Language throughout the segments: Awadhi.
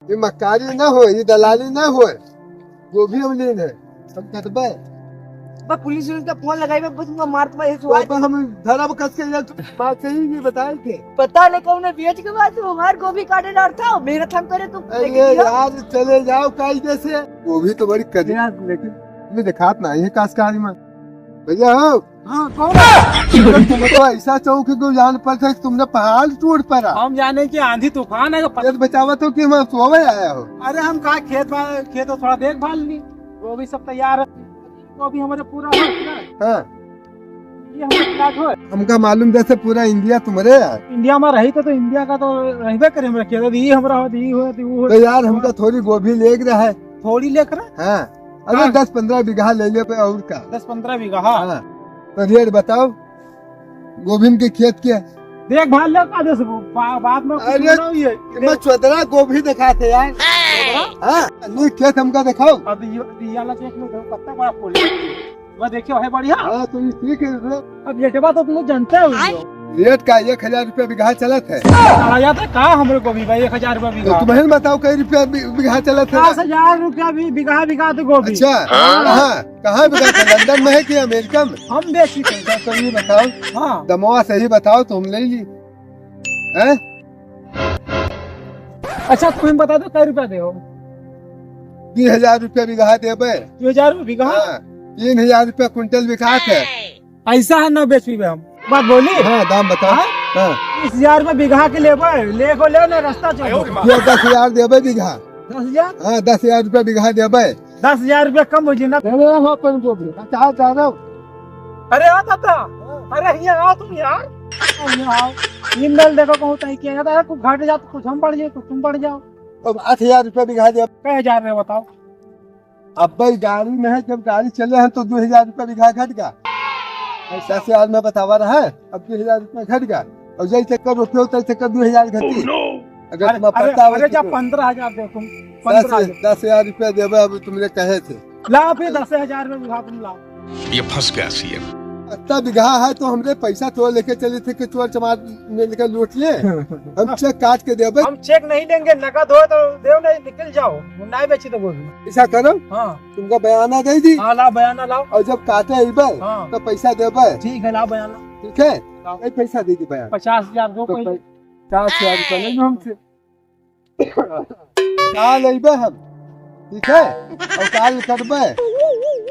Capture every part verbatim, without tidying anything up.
ये मक्कारी ना हो, ये दलाली ना हो, गोभी हम लीन है, हम कटबे। बा पुलिस उलिस का फोन लगाई बे, बस उनका मारत बा, ये तो सुआ। अपन हम धरब कस के, ये बात सही नहीं बताए थे। पता नहीं कौन बेच के बाद तू हमार गोभी काटे डारता हो, मेहनत हम करे तू अरे लेके दियो। यार, चले जाओ कायदे से। गोभी तो बड़ी करिया, लेकिन मैं दिखात ना ये कासकारी में। भैया हो, हाँ, कौन? तुम तो ऐसा चौक के जान पर थे, तुमने पहाड़ टूट पड़ा। हम जाने कि आंधी तूफान है, पता ये तो बचावत हो कि हम सोवे आया हो। अरे हम का खेत बा-, खेत तो थोड़ा देखभाल ली, वो भी सब तैयार है, वो भी हमारे पूरा हो चुका है। हाँ। ये हमारे प्लाट हो। हमका मालूम जैसे पूरा इंडिया तुम्हारे है। इंडिया में रही तो, तो इंडिया का तो रहबे करे, हमरा खेत ये हमरा हो, ये हो, ये हो। तो यार हमका थोड़ी गोभी लेके रहा है। थोड़ी लेकर? हाँ। अरे हाँ। दस पन्द्रह बीघा ले लेबे और का। दस पन्द्रह बीघा, हाँ। हाँ। तो रेट बताओ गोभिन के खेत के। देखभाल ले का दे सकू, बा-, बाद में कुछ अरे, ना होई है। मैं चौदरा गोभी दिखाते यार। हाँ, नहीं खेत हमका दिखाओ। अब ये, ये वाला देख लो, पत्ता बड़ा फूल है। वह देखियो है बढ़िया। हाँ, तो ये ठीक है रे। अब रेटवा तो तुम लोग जानते हो ही हो। रेट का एक हजार रुपया बीघा चलत है। चला जाता का हमरे गोभी भाई, एक हजार रुपया तो बीघा। तुम्हें बताओ कई रुपया बी-, बीघा चलत है? दस हजार रुपया भी बीघा, बीघा तो गोभी। अच्छा, हाँ। कहाँ, कहाँ बीघा था? लंदन में है कि अमेरिका में? हम बेची थे। अच्छा, तो ये बताओ, हाँ। दमवा सही बताओ तो हम ले ली। हैं? अच्छा, तुम बता दो, कै रुपया दे हो? दो हजार रुपया बीघा देबे। दो हजार रुपया बीघा? हाँ, तीन हजार रुपया कुंटल बिकात है। ऐसा है ना बेचबी बे हम। बात बोली? हाँ, दाम बताओ। हाँ? हाँ। बीस हजार रुपया बीघा के लेबे, ले को ले ना रास्ता चलो। ये दस हजार देबे बीघा। दस हजार? हाँ, दस हजार रुपया बीघा देबे। दस हजार रुपया कम हो जी ना। अरे हो अपन को भी, चार चार हो। अरे आ ताता, अरे हियाँ आओ तुम यार। आओ, हियाँ आओ। ई मेल देखो कहूँ तहीं किया जाता है, कुछ घट जाओ, कुछ हम बढ़ जाए, कुछ तुम बढ़ जाओ। अब आठ हजार रुपया बीघा दे। कै हजार में बताओ? अब भाई गाड़ी में है, जब गाड़ी चले हैं तो दो हजार रुपया बीघा घट गया। दस हजार में बतावा रहा है, अब दो हजार रुपया घट गया। और जैसे कर रुपये होता है, कर दो हजार घटी। अगर अरे, तुम्हारा अरे, पता हो अरे, तो जा पन्द्रह हजार दे तुम, दस, पन्द्रह हजार। दस हजार रुपया देबे, अब तुमने कहे थे। ला फिर दस हजार में उठा तुम लाओ। ये फंस गया सीएम। इतना बीघा है तो हमरे पैसा तो लेके चले थे कि चोर चमार मिलकर लूट ले। हम चेक काट के देबे। हम चेक नहीं लेंगे, नगद हो तो देव नहीं, निकल जाओ, नहीं बेची तो बोल। ऐसा करो, हाँ। तुमको बयाना दे दी। हाँ, ला बयाना लाओ। और जब काटे अइबे, हाँ। तो पैसा देबे। ठीक है, ला बयाना। ठीक है? लाओ। नहीं, पैसा दे दी बयाना। पचास हजार दो तो पहले। पचास हजार रुपया ले लो हमसे। काल अइबे हम, ठीक है? और काल करबे।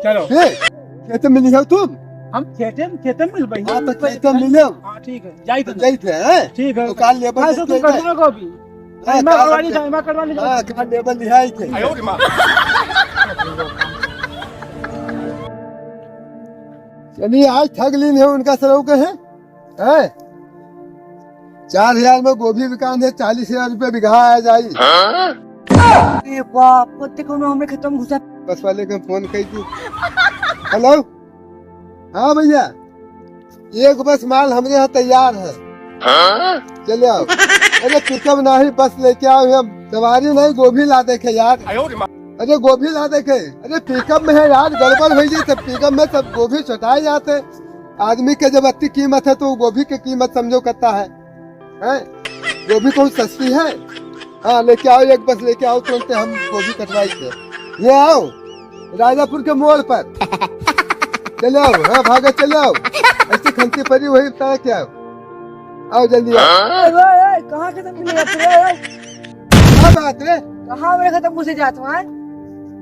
चलो। ठीक? खेते में मिली हो तुम? हम खेते में, खेते में मिलबे। हाँ, तो खेते में मिले। हाँ, ठीक है। जाई तो तो जाई थे, हैं? ठीक है। तो काल लेबर हाँ, लेके तो तुम अइबे। कर दो अभी। हाँ, टाइमा काल करवा ली, लेके टाइमा करवा ली, हाँ, जाओ। काल लेबर लिहाई थे। आयो रे माँ। चलिए, आज ठग लीन है उनका सरऊ के है। हैं? चार हजार में गोभी बिकान है, चालीस हजार रुपया बीघा आ जाई। अरे बाप, कत्ते कौनो हमरे खेतवा में घुसा। बस वाले के फोन कई दी। हेलो, हाँ भैया, एक बस माल हमरे यहाँ तैयार है। चले आओ। अरे पिकअप नहीं, बस लेके आओ, हम सवारी नहीं, गोभी ला देखे यार। अरे गोभी ला देखे, अरे पिकअप में है यार, गड़बड़ हो गई, सब पिकअप में सब गोभी छुटाए जाते। आदमी के जब अति कीमत है तो गोभी के कीमत समझो करता है, हैं? गोभी कौन सस्ती है? हाँ, लेके आओ, एक बस लेके आओ, तुरंत हम गोभी कटवाई थे। ये आओ, राजापुर के मोड़ पर। चले आओ, हाँ, भागा, चले आओ। ऐसे खंती परी वही तरह के आओ। आओ जल्दी आओ। ओए, ओए, ओए, कहाँ खेते में मिले थे, ओए, ओए? क्या बात रे? कहाँ मेरे खेते में घुसे जात हो, हैं?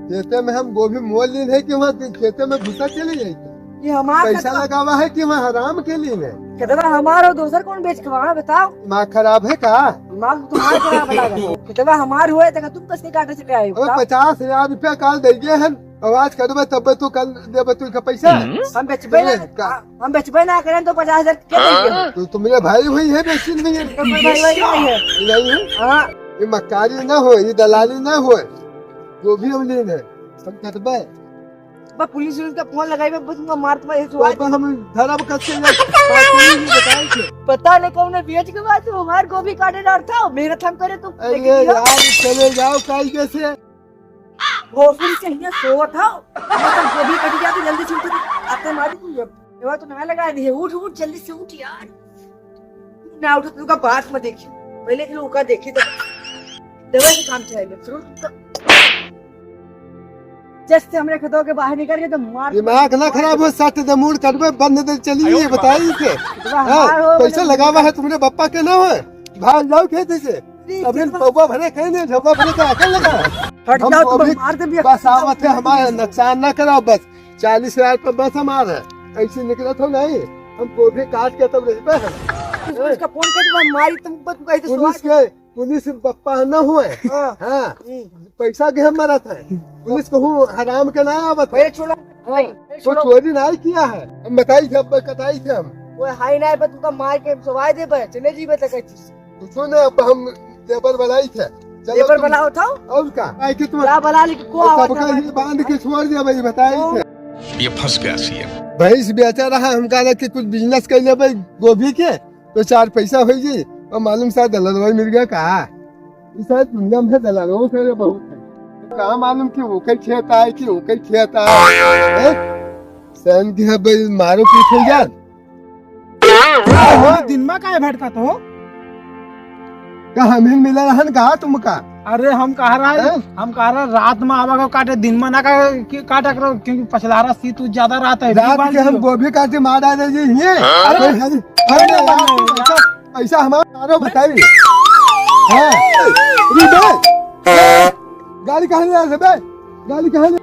खेते में हम गोभी मोल लीन है कि वहाँ खेते में घुसा चले जाए? ये हमार पैसा खेतवा लगावा है कि वहाँ हराम के लीन है? खेतवा हमार हो, दूसर कौन बेच के वहाँ, बताओ? दिमाग खराब है का? दिमाग तुम्हारा खराब है, लगा। खेतवा हमार हुआ है, तो तुम कैसे काटे चले आए हो, अबे बताओ? पचास हजार रुपया काल दे गए हैं, और आज करबे तब तू कल देबे तू का पैसा? हम बेचबे ना, का? हम बेचबे ना करें तो पचास हजार के देंगे? तो तुम्हारे भाई हुई है, बेची नहीं है? तो कोई भाई वही नहीं है। नहीं है? हाँ। ये मक्कारी ना हो, ये दलाली ना हो, जो भी हम लेन है, हम कटबे। बा पुलिस उलिस का फोन लगाई बे, बस उनका मारत बा, ये तो सुआ। अपन हम धरब कस के, ये बात नहीं बताए थे। पता नहीं कौन बेच के बाद तू हमार गोभी काटे डारता हो, मेहनत हम करे तू अरे लेके दियो। यार, चले जाओ कायदे से। भोसड़ी के हियाँ सोवत हौ। मतलब गोभी कटी जाती, जल्दी से उठ। आते मारी तू ये। ये तो नया लगा दी है। उठ, उठ, जल्दी से उठ यार। ना उठो तो का बात में देखी। पहले के लोग का देखी तो। देवे के काम चले, सुन तो। जैसे हमरे खेतों के बाहर निकल के तो मार दिमाग ना खराब हो, सट दे मूड़ कटबे, बंद दे चली, ये बताई के। इतना हाँ, मार हो, पैसा मतलब लगावा है तुमने बप्पा के ना हो, भाग जाओ खेत से। अरे, अभी कितना पौवा भरे कहीं नहीं, झोंका भरे का अकल लगा। हट हम जाओ, तो तुम अभी मार दे भी। बस आवत है, हमारा नुकसान ना कराओ बस। चालीस हजार पर बस हमार है, ऐसे निकलत हो नहीं, हम गोभी काट के तब रहबे है। पुलिस का फोन कर, मैं मारी तुम पर, कहीं तो पुलिस स्वाद के, पुलिस बप्पा न हुए। हाँ। हाँ। हम्म। पैसा के हम मरत है, पुलिस कहूँ हराम के ना आवत है। पहले छोड़ा। हाँ। पहले तो छोड़ो। चोरी नहीं किया है, हम बताई थे, अब कटाई थे हम। वो हाई ना है, पर तुमका मार के सवाई दे, पर चले जी, बता कैसे। कुछो ना, अब हम लेबर बुलाई थे। चलो लेबर तुम बुलाओ था? और का? आई के तुम क्या बुला ली कि को और आवत सबका है? ही बांध के छोड़ दिया भाई, बताई थे। ये फंस गया सीएम। भैंस बेचा रहा, हम कहा कि कुछ बिजनेस कर ले भाई गोभी के, तो चार पैसा हो जी। और मालूम सा दलाल भाई मिल गया का? ये शायद दुनिया में दलालों से बहुत है। का मालूम कि ओकर खेत आए कि ओकर खेत आए। हैं? सन के है भाई, मारो पीट हो जान। अरे, दिन में काहे भटकत हो? का हम ही मिला रहन का तुमका? अरे, हम कह रहा है, हैं? हम कह रहा रात में आवा का काटे, दिन में ना का, कि काटा करो, क्योंकि पछलारा सी तू ज्यादा रात है, रात बाल के हम दियो। गोभी काटे मार डाले जी, ये। अरे, अरे, अरे, अरे, अरे, पैसा, पैसा हमारा मारो बताइए। हाँ, रुक बे। गाड़ी कहाँ ले आ रहे बे? गाड़ी कहाँ ले